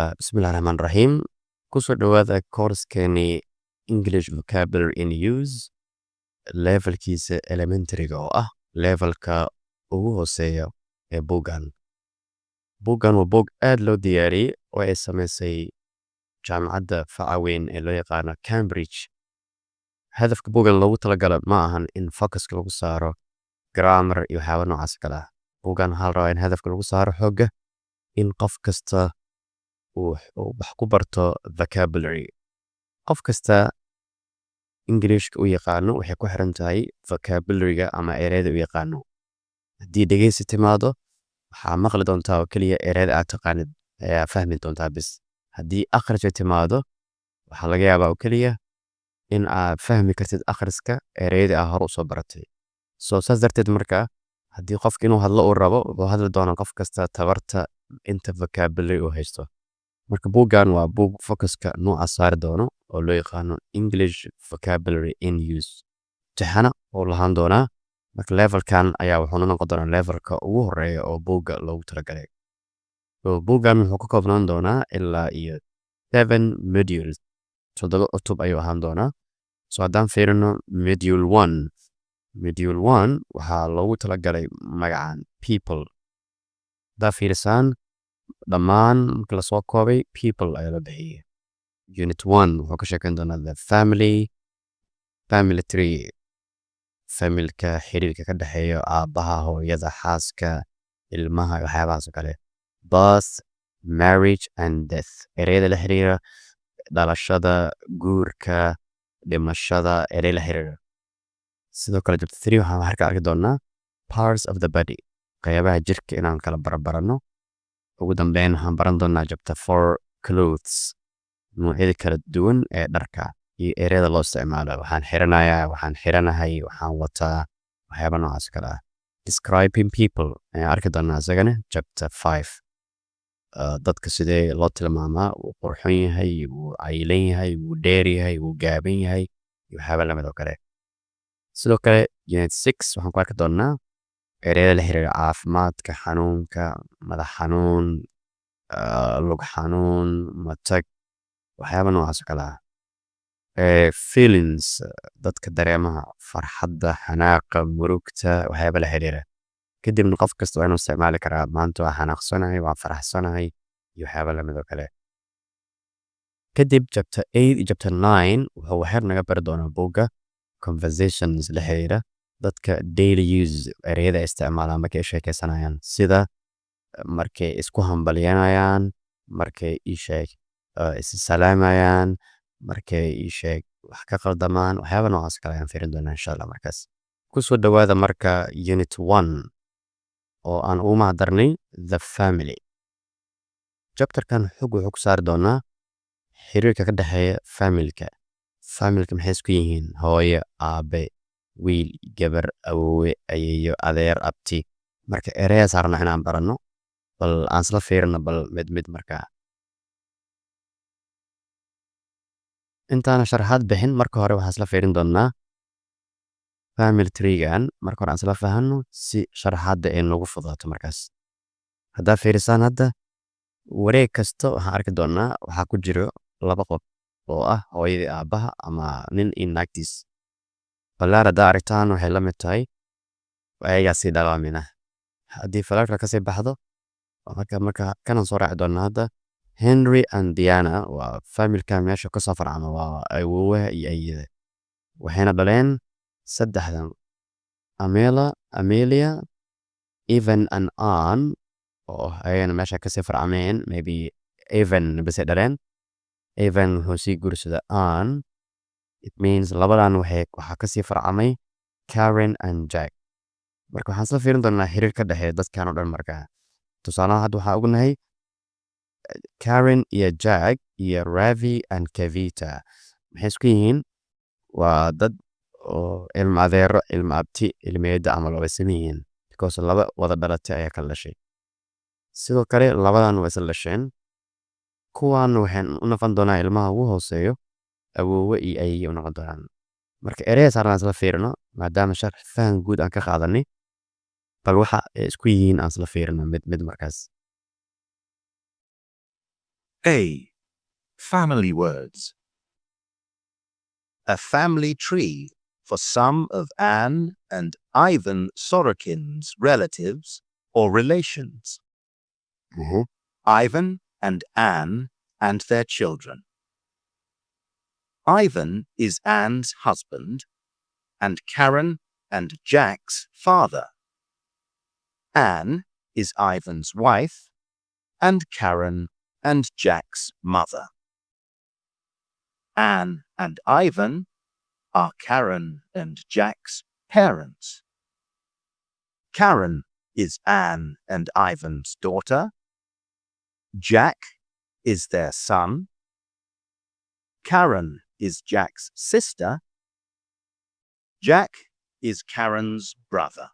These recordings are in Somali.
Bismillahi Raxmaani Raxiim. Kusoo dhawaada koorskeeni English Vocabulary in Use, levelkiisa elementaryga, oo ah levelka ugu hooseeya ee buuggan. Buuggan waa buug aad loo diyaariyey oo ay sameysay jaamacadda faca weyn ee loo yaqaano Cambridge. Hadafka buuggan loogu talagala ma ahan in focuska lagu saaro grammar iyo waxyaaba noocaas kale ah. Buuggan waxaa la rabaa in hadafka lagu saaro xoogga in qof kasta uu wax ku barto vocabulary. Qof kasta Englishka u yaqaano waxay ku xiran tahay vocabulary-ga ama ereyada u yaqaano. Haddii dhegeysi timaado, waxaa maqli doontaa oo keliya ereyada aad taqaanid ayaa fahmi doontaa bis. Haddii akhris ay timaado, waxaa laga yaabaa oo keliya in aad fahmi kartid akhriska ereyada aad hore usoo baratay. So saas darteed, marka haddii qofka inuu hadlo uu rabo, wuxuu hadli doonaa qof kasta tabarta inta vocabulary uu haysto. Marka buuggan waa buug focuska noocaas saari doono oo loo yaqaano English Vocabulary in Use. Imtixaano uu lahaan doonaa. Marka levelkan ayaa wuxuuna noqon doonaa levelka ugu horeeya oo buugga loogu talagalay. So buuggan wuxuu ka koobnaan doonaa ilaa iyo seven modules, 7 cutub ayuu ahaan doonaa. So haddaan fiirino module one, module one waxaa loogu talagalay magacan "people". Haddaa fiirisaan dhammaan, marka lasoo koobay, "people" ayaa la bixiyey. Unit one wuxuu ka sheekeyn doonaa the family, family tree, familka, xiriirka ka dhexeeya aabbaha, hooyada, xaaska, ilmaha, waxyaabahaas oo kale. Birth, marriage and death, ereyada la xiriira dhalashada, guurka, dhimashada, erey la xiriira. Sidoo kale chapter three waxaan ka arki doonaa parts of the body, qeybaha jirka inaan kala barbarano. Ugu dambeyn waxaan baran doonaa chapter four, clothes, noocyada kala duwan ee dharka iyo ereyada loo isticmaalo: waxaan xiranayaa, waxaan xiranahay, waxaan wataa, waxyaaba noocaas kale ah. Describing people ayaan arki doonaa isagana chapter five. Dadka sidee loo tilmaamaa: wuu qurxon yahay, wuu cayilan yahay, wuu dheer yahay, wuu gaaban yahay, iyo waxyaaba lamid oo kale. Sidoo kale unit six waxaan ku arki doonaa ereyada la xiriira caafimaadka, xanuunka, madax xanuun, lug xanuun, matag, waxyaaba noocaas oo kale ah. Feelings, dadka dareemaha, farxadda, xanaaqa, murugta, waxyaaba la xiriira. Kadibna qof kasta waa inuu isticmaali karaa: maanta waa xanaaqsanahay, waa faraxsanahay, iyo waxyaaba lamid oo kale. Kadib chapter eight iyo chapter nine wuxuu waxyar naga bari doonaa buugga conversations la xiriira dadka, daily use, ereyada ay isticmaalaan markay sheekeysanayaan, sida markay isku hambalyanayaan, markay isheeg is salaamayaan, markay isheeg wax ka qaldamaan, waxyaaba noocaas kale ayaan fiirin doonaa, insha Allah. Markaas kusoo dhawaada marka unit one oo aan ugu magacdarnay "the family". Chapterkan xog wuxuu ku saari doonaa xiriirka ka dhexeeya familka. Familka maxay isku yihiin? Hooyo, aabe, wiil, gabar, awoowe, ayeeyo, adeer, abti. Marka ereyaas rabnaa inaan baranno. Bal aan isla fiirino bal mid mid. Markaa intaana sharaxaad bixin, marka hore waxaan isla fiirin doonaa family treegan. Marka hore aan isla fahanno si sharaxaadda ay noogu fududaato. Markaas haddaa fiirisaan hadda, wareeg kasta waxaan arki doonaa waxaa ku jiro laba qof oo ah hooyadii, aabbaha, ama nin iyo naagtiis. Falaar haddaa aragtaan, waxay la mid tahay ayagaa sii dhalaamina. Haddii falaarka kasii baxdo marka kanan soo raaci doonaa hadda, Henry and Diana waa familka meesha kasoo farcama, waa awoowaha iyo ayeeyada. Waxayna dhaleen saddexdan: Amela, Amelia, Evan and Ann, oo ayagana meesha kasii farcameen. Maybe Evan basay dhaleen. Evan wuxuu sii guursaday Ann. It means labadan waxaa kasii farcamay Karen and Jack. Marka waxaan isla fiirin doonaa xiriir ka dhexeeya dadkan oo dhan. Markaa tusaalaha hadda waxaa ognahay Karen iyo Jack iyo Ravi and Kavita maxay isku yihiin? Waa dad oo ilma adeero, ilma abti, ilma eedda camal way isla yihiin, because laba wada dhalatay ayaa kala dhashay. Sidoo kale labadan waa isla dhasheen. Kuwan waxay u noqon doonaa ilmaha ugu hooseeyo awoowe iyo ayeeyo u noqon doonaan. Marka ereyadaas aan isla fiirino, maadaama sharx faham guud aan ka qaadanay, bal waxa ay isku yihiin aan isla fiirino mid mid. Markaas A. Family words. A family tree for some of Anne and Ivan Sorokin's relatives or relations. Ivan and Anne and their children. Ivan is Anne's husband and Karen and Jack's father. Anne is Ivan's wife and Karen and Jack's mother. Anne and Ivan are Karen and Jack's parents. Karen is Anne and Ivan's daughter. Jack is their son. Karen is Jack's sister. Jack is Karen's brother.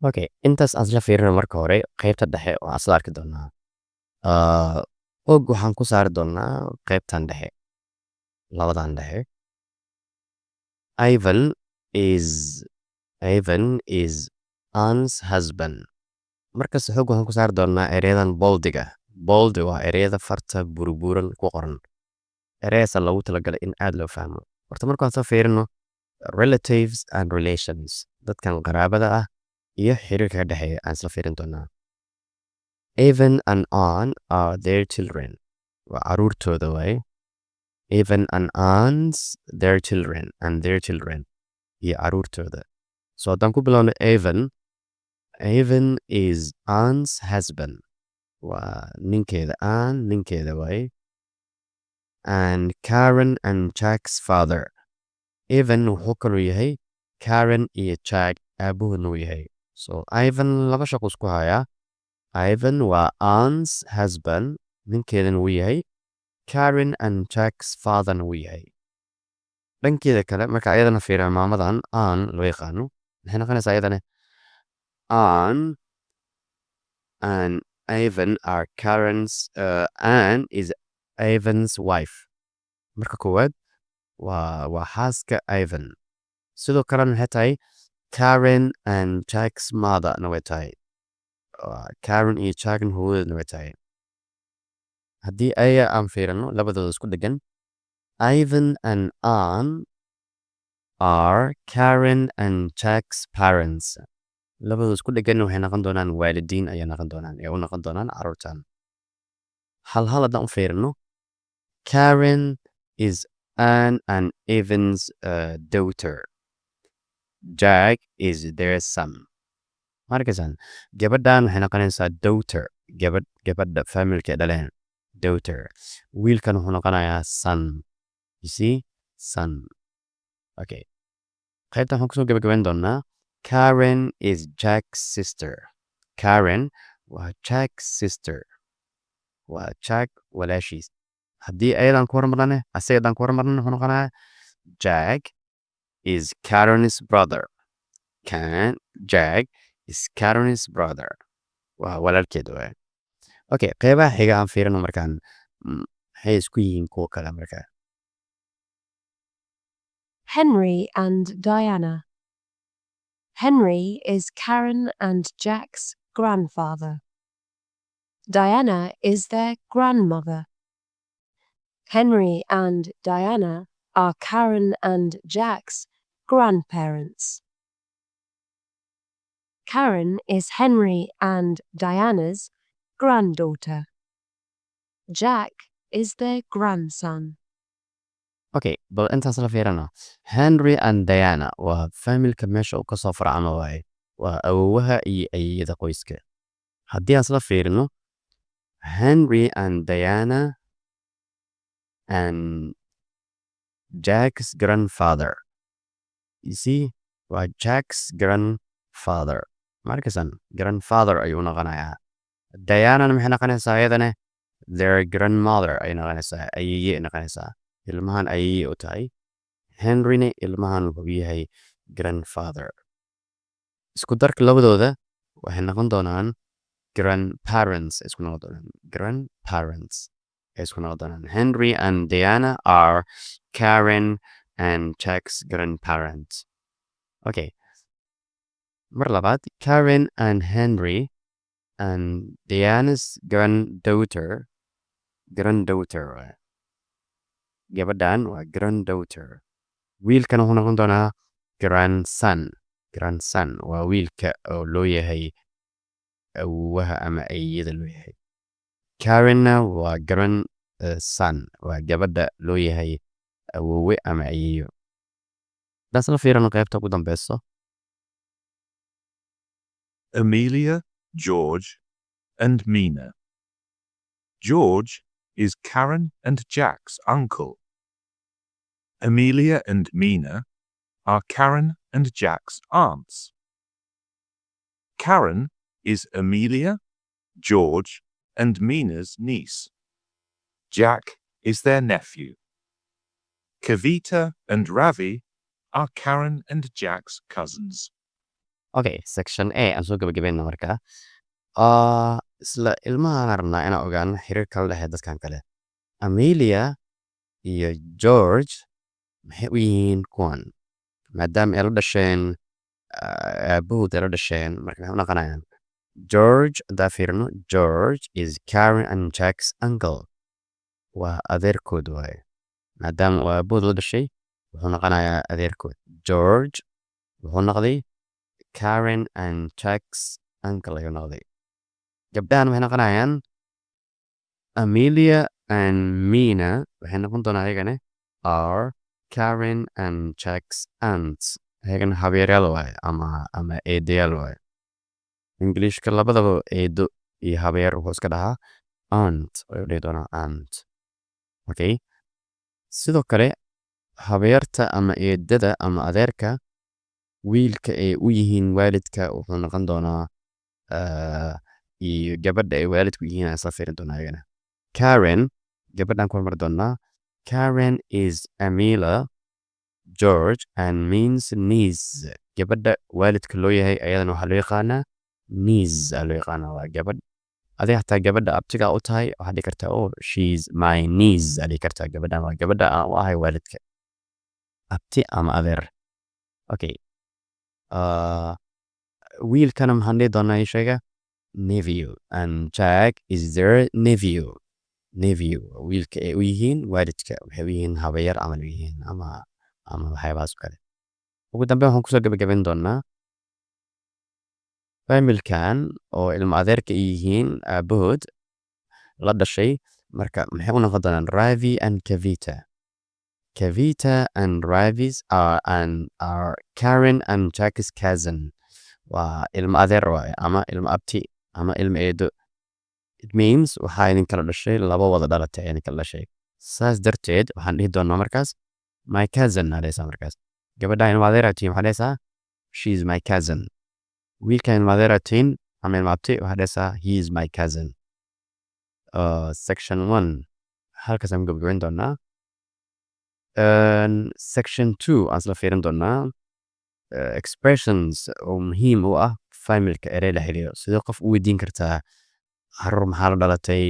Okay, intaas aan isla fiirino. Marka hore qaybta dhexe waan isla arki doonaa. Og waxaan ku saari doonaa qaybtan dhexe, labadan dhexe. Ivan is Anne's husband. Markasta xoog waxaan ku saari doonaa ereyadan boldiga. Bold waa ereyada farta burburan ku qoran. Ereyadaasa loogu talagalay in aad loo fahmo. Horta markaan soo fiirino relatives and relations, dadkan qaraabada ah iyo xiriirka ka dhexeeya aan isla fiirin doonaa. Ivan and Anne are their children. Waa caruurtooda waaye. Ivan and Anne's their children and their children, iyo caruurtooda. So haddaan ku bilowno Ivan, Ivan is Anne's husband. Waa ninkeeda, Anne ninkeeda waaye, and Karen and Jack's father. Ivan wuxuu kaloo yahay Karen iyo Jack aabahoodna uu yahay. So Ivan laba shaqo isku hayaa. Ivan waa Anne's husband, ninkeedana wuu yahay, Karen and Jack's fatherna wuu yahay. Dhankeeda kale marka ayadana fiirino, maamadan Anne loo yaqaano, maxay noqonaysaa ayadana? Anne and Ivan are Karen's Anne is Ivan's wife. Marka koowaad waa xaaska Ivan. Sidoo kalena maxay tahay? Karen and Jack's mother na way tahay. Karen iyo Jackna hooyadoodna way tahay. Haddii ayaga aan fiirino, labadooda isku dhegan, Ivan and Anne are Karen and Jack's parents. Labadooda isku dhegan waxay noqon doonaan waalidiin ayay noqon doonaan, ee u noqon doonaan carruurtan. Hal hal haddaan u fiirino, Karen is Anne and Ivan's daughter. Jack is their son. Markaysaan gabadhan waxay noqonaysaa daughter, gabadh, gabadha familka dhaleen, daughter. Wiilkan wuxuu noqonayaa son. You see, son. Okay, qaybtan waxaan kusoo gabagabayn doonaa Karen is Jack's sister. Karen waa Jack's sister, waa Jack walaashiis. Haddii ayadan ku hormarnane, asaga haddaan ku hormarnane, wuxuu noqonayaa Jack is Karen's brother. Can Jack is Karen's brother, waa walaalkeed waay. Okay, qeybaha xiga aan fiirino markaan. Maxay isku yihiin kuwa kale markaa? Henry and Diana. Henry is Karen and Jack's grandfather. Diana is their grandmother. Henry and Diana are Karen and Jack's grandparents. Karen is Henry and Diana's granddaughter. Jack is their grandson. Okay, bal intaas la fiirino. Henry and Diana waa familka meesha uu kasoo farcamo waaye, waa awowaha iyo ayeeyada qoyska. Haddii aan isla fiirino, Henry and Diana and Jack's grandfather. You see, waa Jack's grandfather. Markasan grandfather ayuu noqonayaa. Dianana maxay noqonaysaa iyadana? Their grandmother ay noqonaysaa, ayeeye noqonaysaa. Ilmahan ayeeye u tahay. Henryna ilmahan wuxuu yahay grandfather. Isku darka labadooda waxay noqon doonaan grandparents isku noqon doonaan, grandparents ay isku noqon doonaan. Henry and Diana are Karen and Jack's grandparents. Okay, mar labaad, Karen and Henry and Diana's granddaughter. Granddaughter waaye. Gabadhan waa granddaughter. Wiilkan wuxuu noqon doonaa grandson. Grandson waa wiilka oo loo yahay awoowaha ama ayeeyada loo yahay. Karenna waa grandson, waa gabadha loo yahay awoowe ama ayeeyo. Haddaan isla fiirino qaybta ugu dambeyso. Amelia, George, and Mina. George is Karen and Jack's uncle. Amelia and Mina are Karen and Jack's aunts. Karen is Amelia, George, and Mina's niece. Jack is their nephew. Kavita and Ravi are Karen and Jack's cousins. Okay, section A aan soo gabagabayna markaa. Isla ilmahan rabnaa inaan ogaano xiriirka kala dhexeeya dadkan kale. Amelia iyo George maxay u yihiin kuwan? Maadaama ay la dhasheen aabahood ay la dhasheen, marka maxay u noqonayaan? George haddaan fiirino, George is Karen and Jack's uncle. Waa adeerkood waaye. Maadaama uu aabahood la dhashay, wuxuu noqonayaa adeerkood. George wuxuu noqday Karen and Jack's uncle ayuu noqday. Gabdhahan waxay noqonayaan Amelia and Mina, waxay noqon doonaan ayagana are Karen and Jack's aunts. Ayagana habaryaryaal waaye ama eedayaal waaye. Englishka labadaba eedo iyo habaryar wuxuu iska dhahaa aunt ayuu dhihi doonaa, aunt. Okay, sidoo kale habaryarta ama eedada ama adeerka wiilka ay u yihiin waalidka wuxuu noqon doonaa iyo gabadha ay waalidku yihiin ayaan isla fiirin doonaa ayagana. Karen, gabadhan ku hormari doonaa. Karen is Amelia, George and Mina's niece. Gabadha waalidka loo yahay ayadana waxaa loo yaqaanaa niece aa loo yaqaanaa. Waa gabadh adiga xataa gabadha abtiga u tahay waxaad dhihi kartaa, "Oh, she's my niece," aa dhihi kartaa. Gabadhan waa gabadha aan u ahay waalidka, abti ama adeer. Okay, wiilkana maxaan dhihi doonaa? Ii sheega. Nephew. And Jack is their nephew. Nephew waa wiilka ay u yihiin waalidka, waxay u yihiin habaryar camal u yihiin ama waxyaabahaas oo kale. Ugu dambeyn waxaan kusoo gabagabayn doonaa familkan oo ilma adeerka ay yihiin aabahood la dhashay. Marka maxay u noqon doonaan Ravi and Kavita? Kavita and Ravis are Karen and Jack's cousin. Waa ilma adeer waaye ama ilma abti ama ilma eedo. It means waxaa idin kala dhashay laba wada dhalatay idin kala dhashay. Saas darteed waxaan dhihi doonaa markaas "my cousin" aa dhehaysaa. Markaas gabadha ilma adeer aa tihiin, waxaa dhehaysaa, "She is my cousin." Wiilkan ilma adeer aa tihiin ama ilma abti, waxaa dhehaysaa, "He is my cousin." Section one halkaas aan gabagabayn doonaa. Section two aan isla fiirin doonaa, expressions oo muhiim u ah familka, erey la xiriiro. Sidee qof u weydiin kartaa caruur maxaa la dhalatay,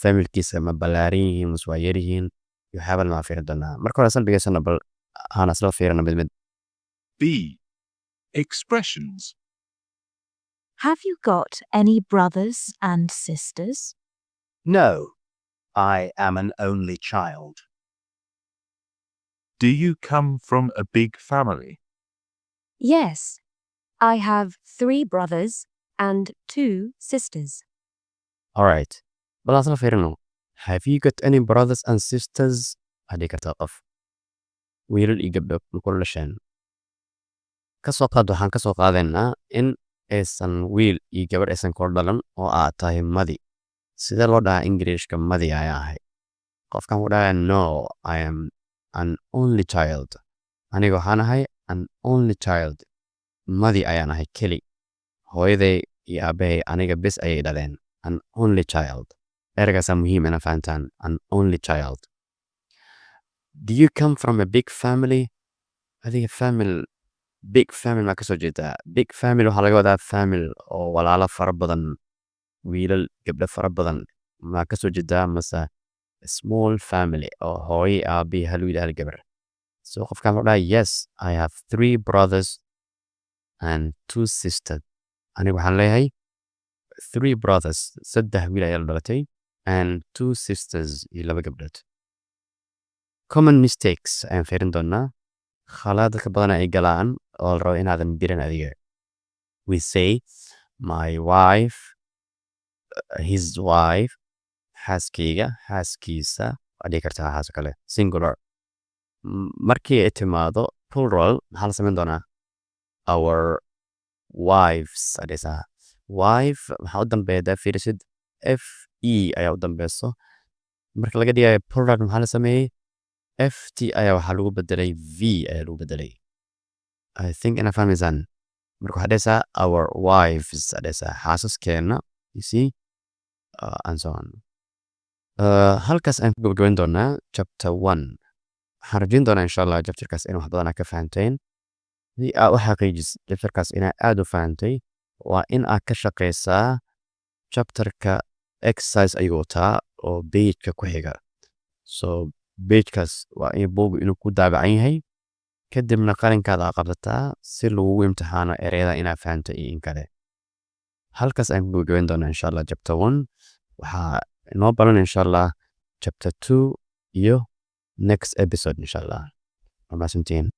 familkiisa ma ballaaran yihiin mase waa yar yihiin iyo waxyaaba maa fiirin doonaa. Marka hore isla dhegeysano bal, aan isla fiirino mid mid. B. Expressions. Have you got any brothers and sisters? No, I am an only child. Do you come from a big family? Yes, I have three brothers and two sisters. Alright, bal aan isla fiirino. "Have you got any brothers and sisters?" waxaad dhihi kartaa qof, wiilal iyo gabdho ma kula dhasheen? Kasoo qaad, waxaan kasoo qaadaynaa in aysan wiil iyo gabadh aysan kula dhalan oo aad tahay madi. Sidee loo dhahaa Ingiriishka "madi ayaa ahay"? Qofkan wuxuu dhahaa, "No, I am an only child." Aniga waxaan ahay an only child, madi ayaan ahay, keli. Hooyaday iyo aabahay aniga bes ayay dhaleen. An only child, eragaasaa muhiim inaa fahantaan, an only child. "Do you come from a big family?" Adiga family, big family maa kasoo jeedaa? Big family waxaa laga wadaa family oo walaalo fara badan, wiilal gabdho fara badan maa kasoo jeedaa, mase small family oo hooyo, aabi, hal wiil, hal gabar? So qofkan wuxuu dhahay, "Yes, I have three brothers and two sisters." Aniga waxaan leeyahay three brothers, saddex wiil ayaa la dhalatay. And two sisters, iyo laba gabdhood. Common mistakes ayaan fiirin doonaa, khaladaadka badan ay galaan oo la rabo inaadan birin adiga. We say my wife, his wife, xaaskeyga, xaaskiisa waa dhihi kartaa, waxaas oo kale singular. Markii ay timaado plural, maxaa la samayn doonaa? Our wives aa dhihaysaa. Wife maxaa u dambeeya? Hadaa fiirisid, f e ayaa u dambeyso. Marka laga dhigayo plural, maxaa la sameeyey? F t ayaa waxaa lagu bedelay, v ayaa lagu bedelay. I think inaa fahmaysaan. Marka waxaa dhehaysaa our wives aa dhehaysaa, xaasaskeena, you see, and so on. Halkaas ayaan ku gabagabayn doonaa chapter one. Waxaan rajayn doonaa, insha Allah, chapterkaas in wax badan aa ka fahanteen. Si aa u xaqiijisid chapterkaas inaa aad u fahantay, waa in aad ka shaqeysaa chapterka. Exercise ayuu wataa oo pageka ku xiga. So pagekaas waa in buugu inuu ku daabacan yahay, kadibna qalinkaada aa qabsataa si lagugu imtixaano ereyada inaa fahantay iyo in kale. Halkaas ayaan ku gabagabayn doonaa, insha Allah, chapter one. Waxaa inoo baran, insha Allah, chapter two iyo next episode, insha Allah. Waa mahadsantihiin.